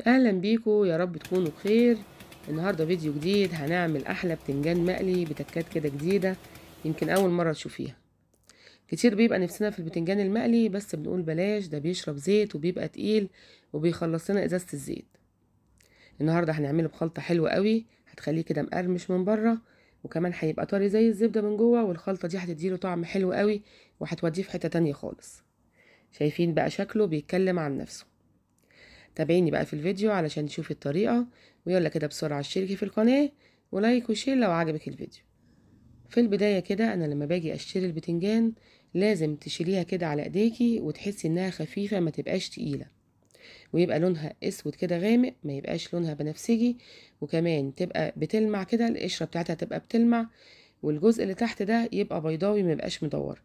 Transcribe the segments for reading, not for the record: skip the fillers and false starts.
اهلا بيكم، يا رب تكونوا بخير. النهارده فيديو جديد، هنعمل احلى بتنجان مقلي بتكات كده جديدة، يمكن اول مرة تشوفيها. كتير بيبقى نفسنا في البتنجان المقلي، بس بنقول بلاش، ده بيشرب زيت وبيبقى تقيل وبيخلص لنا ازازة الزيت. النهارده هنعمله بخلطه حلوة قوي، هتخليه كده مقرمش من بره، وكمان هيبقى طري زي الزبدة من جوه، والخلطه دي هتديله طعم حلو قوي وهتوديه في حتة تانية خالص. شايفين بقى شكله بيتكلم عن نفسه. تابعيني بقى في الفيديو علشان تشوفي الطريقة، ويلا كده بسرعة اشتركي في القناة و like و share لو عجبك الفيديو. في البداية كده انا لما باجي اشتري البتنجان لازم تشيليها كده على ايديكي وتحسي انها خفيفة، ما تبقاش تقيلة، ويبقى لونها اسود كده غامق، ما يبقاش لونها بنفسجي، وكمان تبقى بتلمع كده، القشرة بتاعتها تبقى بتلمع، والجزء اللي تحت ده يبقى بيضاوي ما يبقاش مدور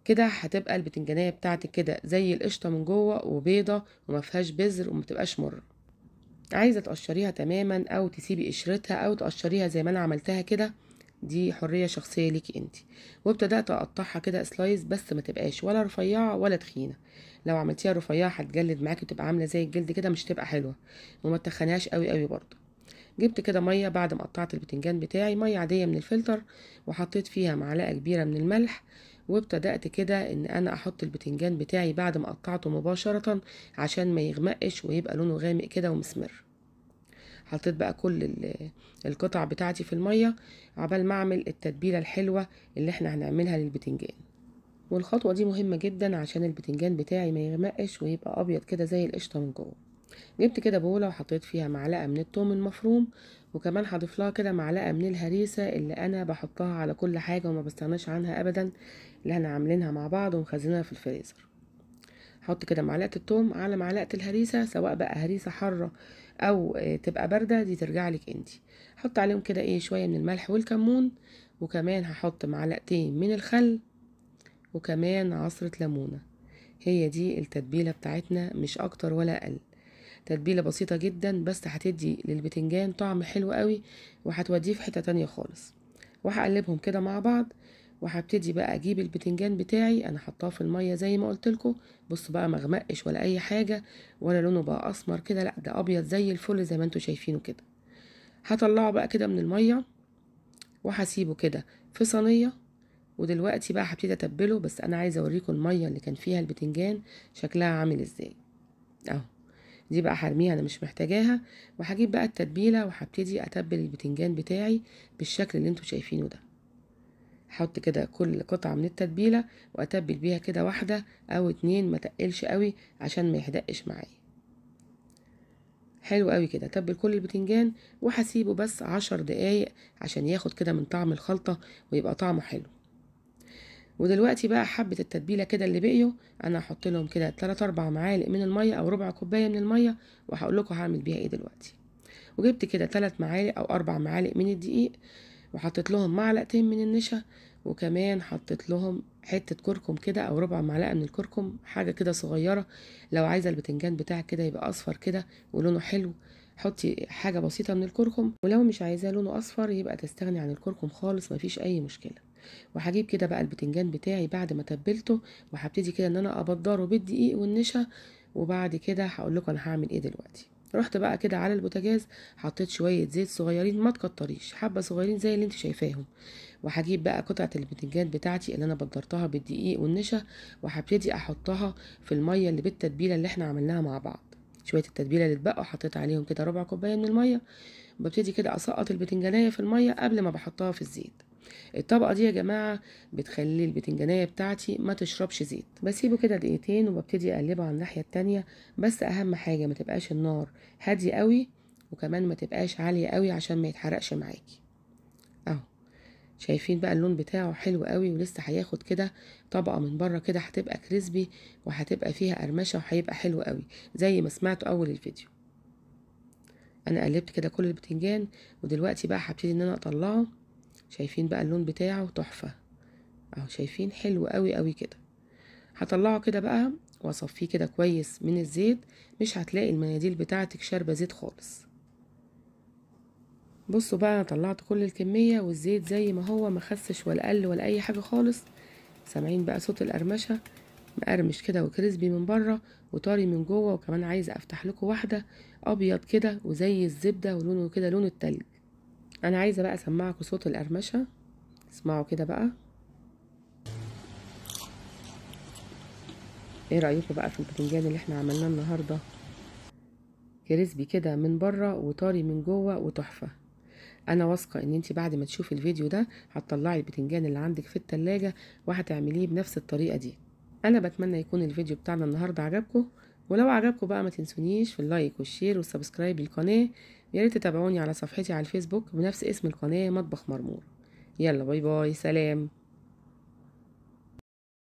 كده. هتبقى البتنجانيه بتاعتك كده زي القشطه من جوه وبيضه وما فيهاش بذر وما تبقاش مرة. عايزه تقشريها تماما او تسيبي قشرتها او تقشريها زي ما انا عملتها كده، دي حرية شخصية ليكي انتي. وابتدات اقطعها كده slice، بس ما تبقاش ولا رفيعة ولا تخينة. لو عملتيها رفيعة هتجلد معاكي وتبقى عامله زي الجلد كده، مش تبقى حلوة، وما تخنيهاش قوي قوي برضه. جبت كده مية بعد ما قطعت البتنجان بتاعي، مية عادية من الفلتر، وحطيت فيها معلقه كبيرة من الملح، وابتدأت كده ان انا احط البتنجان بتاعي بعد ما قطعته مباشرة عشان ما يغمقش ويبقى لونه غامق كده ومسمر. حطيت بقى كل القطع بتاعتي في المية عبال ما اعمل التتبيلة الحلوة اللي احنا هنعملها للبتنجان. والخطوة دي مهمة جدا عشان البتنجان بتاعي ما يغمقش ويبقى ابيض كده زي القشطة من جوه. جبت كده بولة وحطيت فيها معلقة من الثوم المفروم، وكمان هضيف لها كده معلقة من الهريسة اللي انا بحطها على كل حاجة وما بستغناش عنها ابدا، اللي احنا عاملينها مع بعض ومخزنينها في الفريزر. هحط كده معلقة الثوم على معلقة الهريسة، سواء بقى هريسة حارة او تبقى باردة، دي ترجع لك انتي. هحط عليهم كده ايه شوية من الملح والكمون، وكمان هحط معلقتين من الخل، وكمان عصرة ليمونة. هي دي التتبيلة بتاعتنا، مش اكتر ولا اقل. تتبيلة بسيطة جدا، بس هتدي للبتنجان طعم حلو قوي وهتوديه في حتة تانية خالص. وهقلبهم كده مع بعض، وهبتدي بقى اجيب البتنجان بتاعي، انا حطاه في المية زي ما قلت لكم. بصوا بقى ما غمقش ولا اي حاجة، ولا لونه بقى اسمر كده، لا ده ابيض زي الفل زي ما انتوا شايفينه كده. هطلعه بقى كده من المية وهسيبه كده في صينية. ودلوقتي بقى هبتدي اتبله، بس انا عايزة اوريكم المية اللي كان فيها البتنجان شكلها عامل ازاي اهو. دي بقى هرميها، انا مش محتاجاها. وهجيب بقى التتبيله وهبتدي اتبل البتنجان بتاعي بالشكل اللي انتوا شايفينه ده. هحط كده كل قطعه من التتبيله واتبل بيها كده واحدة او اتنين، ما تقلش قوي عشان ما يحدقش معايا. حلو قوي كده. اتبل كل البتنجان وهسيبه بس 10 دقايق عشان ياخد كده من طعم الخلطة ويبقى طعمه حلو. ودلوقتي بقى حبة التتبيلة كده اللي بقيوا انا هحط لهم كده 3 4 معالق من المية او ربع كوباية من المية، وهقول لكم هعمل بيها ايه دلوقتي. وجبت كده 3 معالق او 4 معالق من الدقيق، وحطيت لهم معلقتين من النشا، وكمان حطيت لهم حتة كركم كده او ربع معلقة من الكركم، حاجة كده صغيرة. لو عايزة البتنجان بتاعك كده يبقى اصفر كده ولونه حلو، حطي حاجة بسيطة من الكركم، ولو مش عايزاه لونه اصفر يبقى تستغني عن الكركم خالص، مفيش اي مشكلة. وهجيب كده بقى البتنجان بتاعي بعد ما تبلته، وهبتدي كده ان انا ابدره بالدقيق والنشا، وبعد كده هقول لكم انا هعمل ايه دلوقتي. رحت بقى كده على البوتاجاز، حطيت شوية زيت صغيرين، ما تكتريش، حبه صغيرين زي اللي انت شايفاهم. وهجيب بقى قطعه البتنجان بتاعتي اللي انا بدرتها بالدقيق والنشا، وهبتدي احطها في المية اللي بالتتبيله اللي احنا عملناها مع بعض. شوية التتبيله اللي اتبقوا حطيت عليهم كده ربع كوباية من المية، وببتدي كده اسقط البتنجانيه في المية قبل ما بحطها في الزيت. الطبقة دي يا جماعة بتخلي البتنجانيه بتاعتي ما تشربش زيت. بسيبه كده دقيقتين وببتدي اقلبه على الناحية التانية، بس اهم حاجة ما تبقاش النار هادية قوي، وكمان ما تبقاش عالية قوي عشان ما يتحرقش معاكي. اهو شايفين بقى اللون بتاعه حلو قوي، ولسه هياخد كده طبقه من بره كده، هتبقى كريسبي وهتبقى فيها قرمشه وهيبقى حلو قوي زي ما سمعتوا اول الفيديو. انا قلبت كده كل البتنجان، ودلوقتي بقى هبتدي ان انا اطلعه. شايفين بقى اللون بتاعه تحفة اهو، شايفين حلو قوي قوي كده. هطلعه كده بقى واصفيه كده كويس من الزيت، مش هتلاقي المناديل بتاعتك شاربة زيت خالص. بصوا بقى انا طلعت كل الكمية والزيت زي ما هو، ما خسش ولا قل ولا اي حاجة خالص. سامعين بقى صوت القرمشة؟ مقرمش كده و crispy من بره وطري من جوه. وكمان عايزه افتح لكم واحدة ابيض كده وزي الزبدة ولونه كده لون التلج. انا عايزه بقى اسمعكم صوت القرمشه، اسمعوا كده بقى. ايه رايكم بقى في البتنجان اللي احنا عملناه النهارده؟ crispy كده من بره وطري من جوه وتحفه. انا واثقة ان انت بعد ما تشوفي الفيديو ده هتطلعي البتنجان اللي عندك في التلاجة وهتعمليه بنفس الطريقة دي. انا بتمنى يكون الفيديو بتاعنا النهارده عجبكم، ولو عجبكم بقى ما تنسونيش في ال like وال share وال subscribe للقناة. يا ريت تتابعوني على صفحتي على الفيسبوك بنفس اسم القناة مطبخ مرمور. يلا bye bye، سلام.